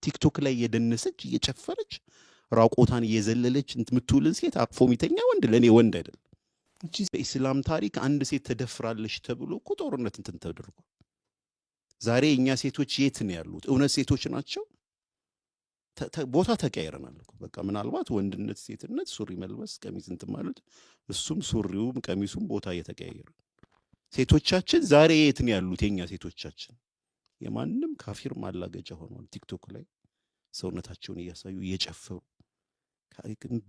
ቲክቶክ ላይ እየደነሰች እየጨፈረች ራቆታን እየዘለለች የምትውልን ሴት አቅፎ የሚተኛ ወንድ ለእኔ ወንድ አይደለም። በኢስላም ታሪክ አንድ ሴት ተደፍራለች ተብሎ እኮ ጦርነት እንትን ተደርጎ፣ ዛሬ እኛ ሴቶች የት ነው ያሉት? እውነት ሴቶች ናቸው? ቦታ ተቀያይረናል እኮ። በቃ ምናልባት ወንድነት፣ ሴትነት፣ ሱሪ መልበስ፣ ቀሚስ እንትን ማለት፣ እሱም ሱሪውም ቀሚሱም ቦታ እየተቀያየረ፣ ሴቶቻችን ዛሬ የት ነው ያሉት? የኛ ሴቶቻችን የማንም ካፊር ማላገጫ ሆነዋል። ቲክቶክ ላይ ሰውነታቸውን እያሳዩ እየጨፈሩ፣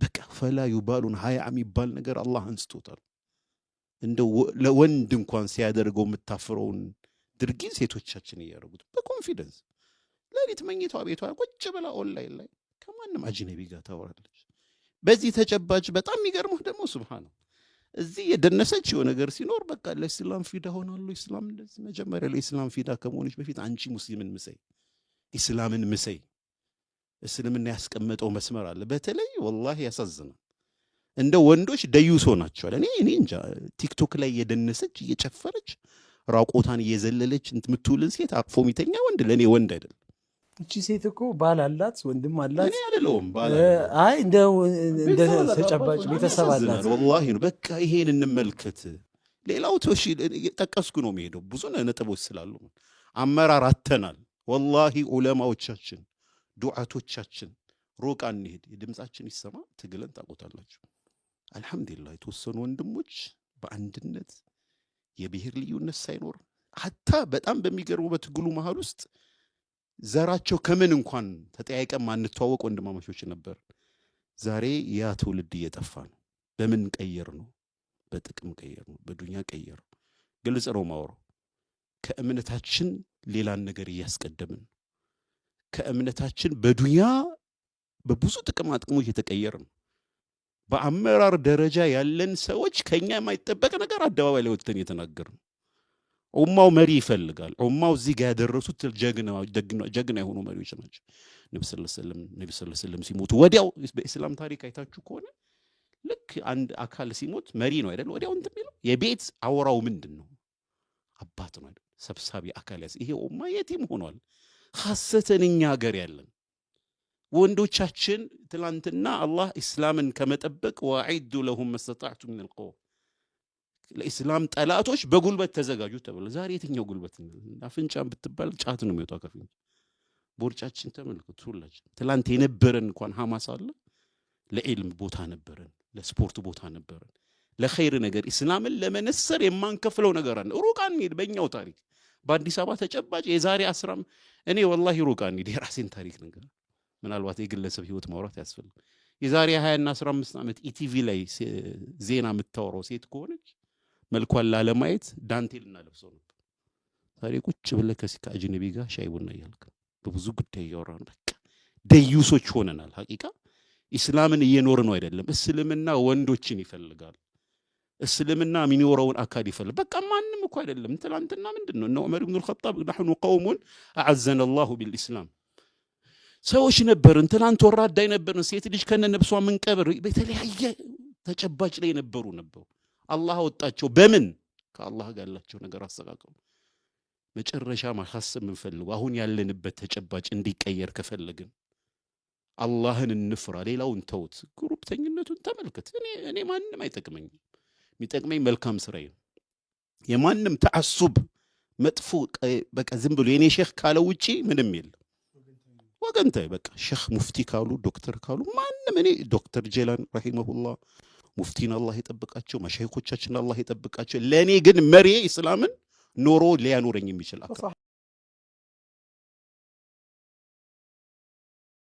በቃ فلا يبالون ሀያ የሚባል ነገር አላህ አንስቶታል። እንደ ለወንድ እንኳን ሲያደርገው የምታፍረውን ድርጊት ሴቶቻችን እያደረጉት በ confidence ሌሊት መኝታዋ ቤቷ ቁጭ ብላ ኦንላይን ላይ ከማንም አጅነቢ ጋር ታወራለች። በዚህ ተጨባጭ በጣም የሚገርመው ደግሞ ሱብሃነላህ እዚህ የደነሰች የሆነ ነገር ሲኖር በቃ ለኢስላም ፊዳ ሆናለሁ። ኢስላም እንደዚህ፣ መጀመሪያ ለኢስላም ፊዳ ከመሆንሽ በፊት አንቺ ሙስሊምን ምሰይ፣ ኢስላምን ምሰይ። እስልምና ያስቀመጠው መስመር አለ። በተለይ ወላሂ ያሳዝናል። እንደ ወንዶች ደዩስ ሆናቸዋል። እኔ እንጃ፣ ቲክቶክ ላይ እየደነሰች እየጨፈረች ራቆታን እየዘለለች የምትውልን ሴት አቅፎ የሚተኛ ወንድ ለእኔ ወንድ አይደለም። እቺ ሴት እኮ ባል አላት፣ ወንድም አላት። እኔ አይደለሁም ባል። አይ እንደ ተጨባጭ ቤተሰብ አላት። ወላሂ ነው። በቃ ይሄን እንመልከት። ሌላው ቶሺ ጠቀስኩ ነው የሚሄደው፣ ብዙ ነጥቦች ስላሉ አመራር አተናል። ወላሂ ዑለማዎቻችን፣ ዱዓቶቻችን፣ ሩቅ አንሄድ፣ የድምፃችን ይሰማ ትግለን ታውቁታላችሁ። አልሐምዱሊላህ የተወሰኑ ወንድሞች በአንድነት የብሔር ልዩነት ሳይኖር፣ ሀታ በጣም በሚገርሙ በትግሉ መሃል ውስጥ ዘራቸው ከምን እንኳን ተጠያይቀን ማንተዋወቅ ወንድማማቾች ነበር። ዛሬ ያ ትውልድ እየጠፋ ነው። በምን ቀየር ነው? በጥቅም ቀየር ነው። በዱኛ ቀየር ነው። ግልጽ ነው ማወራው። ከእምነታችን ሌላን ነገር እያስቀደምን፣ ከእምነታችን በዱንያ በብዙ ጥቅማ ጥቅሞች የተቀየር ነው። በአመራር ደረጃ ያለን ሰዎች ከኛ የማይጠበቅ ነገር አደባባይ ላይ ወጥተን እየተናገርን ነው። ኡማው መሪ ይፈልጋል። ኡማው እዚህ ጋር ያደረሱት ጀግና የሆኑ መሪዎች ናቸው። ነቢ ስ ሰለም ሲሞቱ ወዲያው፣ በኢስላም ታሪክ አይታችሁ ከሆነ ልክ አንድ አካል ሲሞት መሪ ነው አይደል? ወዲያው እንትን የሚለው የቤት አውራው ምንድን ነው? አባት ነው አይደል? ሰብሳቢ አካል ያዝ። ይሄ ኡማ የቲም ሆኗል። ሐሰተን እኛ ሀገር ያለን ወንዶቻችን ትላንትና አላህ ኢስላምን ከመጠበቅ وأعدوا لهم ما استطعتم من قوة፣ ለኢስላም ጠላቶች በጉልበት ተዘጋጁ ተብሎ፣ ዛሬ የትኛው ጉልበት? አፍንጫን ብትባል ጫት ነው የሚወጣው ከፊት። ቦርጫችን ተመልከቱ። ሁላችን ትላንት የነበረን እንኳን ሐማስ አለ። ለዒልም ቦታ ነበረን፣ ለስፖርት ቦታ ነበረን፣ ለኸይር ነገር ኢስላምን ለመነሰር የማንከፍለው ነገር አለ። ሩቅ አንሂድ፣ በእኛው ታሪክ በአዲስ አበባ ተጨባጭ የዛሬ 10፣ እኔ ወላሂ ሩቅ አንሂድ፣ የራሴን ታሪክ ነገር ምናልባት የግለሰብ ህይወት ማውራት ያስፈልግ። የዛሬ 20 እና 15 ዓመት ኢቲቪ ላይ ዜና የምታወራው ሴት ከሆነች መልኳን ላለማየት ዳንቴል እናለብሰው ነበር። ዛሬ ቁጭ ብለህ ከአጅነቢ ጋር ሻይ ቡና እያልክ በብዙ ጉዳይ እያወራን በቃ ደዩሶች ሆነናል። ሀቂቃ ኢስላምን እየኖር ነው አይደለም። እስልምና ወንዶችን ይፈልጋል። እስልምና የሚኖረውን አካል ይፈልጋል። በቃ ማንም እኮ አይደለም። ትላንትና ምንድን ነው እነ ዑመር ብን ልኸጣብ نحن قوم أعزنا الله بالإسلام ሰዎች ነበርን። ትላንት ወራዳ ነበርን። ሴት ልጅ ከነ ነብሷ ምንቀብር በተለያየ ተጨባጭ ላይ የነበሩ ነበሩ። አላህ አወጣቸው። በምን? ከአላህ ጋር ያላቸው ነገር አስተካከሉ። መጨረሻ ማሳሰብ የምንፈልገው አሁን ያለንበት ተጨባጭ እንዲቀየር ከፈለግን አላህን እንፍራ። ሌላውን ተውት። ግሩፕተኝነቱን ተመልከት። እኔ ማንም አይጠቅመኝም። የሚጠቅመኝ መልካም ስራዬ ነው። የማንም ተዓሱብ መጥፎ በቃ ዝም ብሎ የኔ ሼክ ካለ ውጪ ምንም የለም። ወገንታይ በቃ ሼክ ሙፍቲ ካሉ፣ ዶክተር ካሉ ማንም፣ እኔ ዶክተር ጄላን ረሂመሁላህ፣ ሙፍቲን አላህ ይጠብቃቸው፣ መሻይኮቻችን አላህ ይጠብቃቸው። ለእኔ ግን መሪ ኢስላምን ኖሮ ሊያኖረኝ የሚችል አካል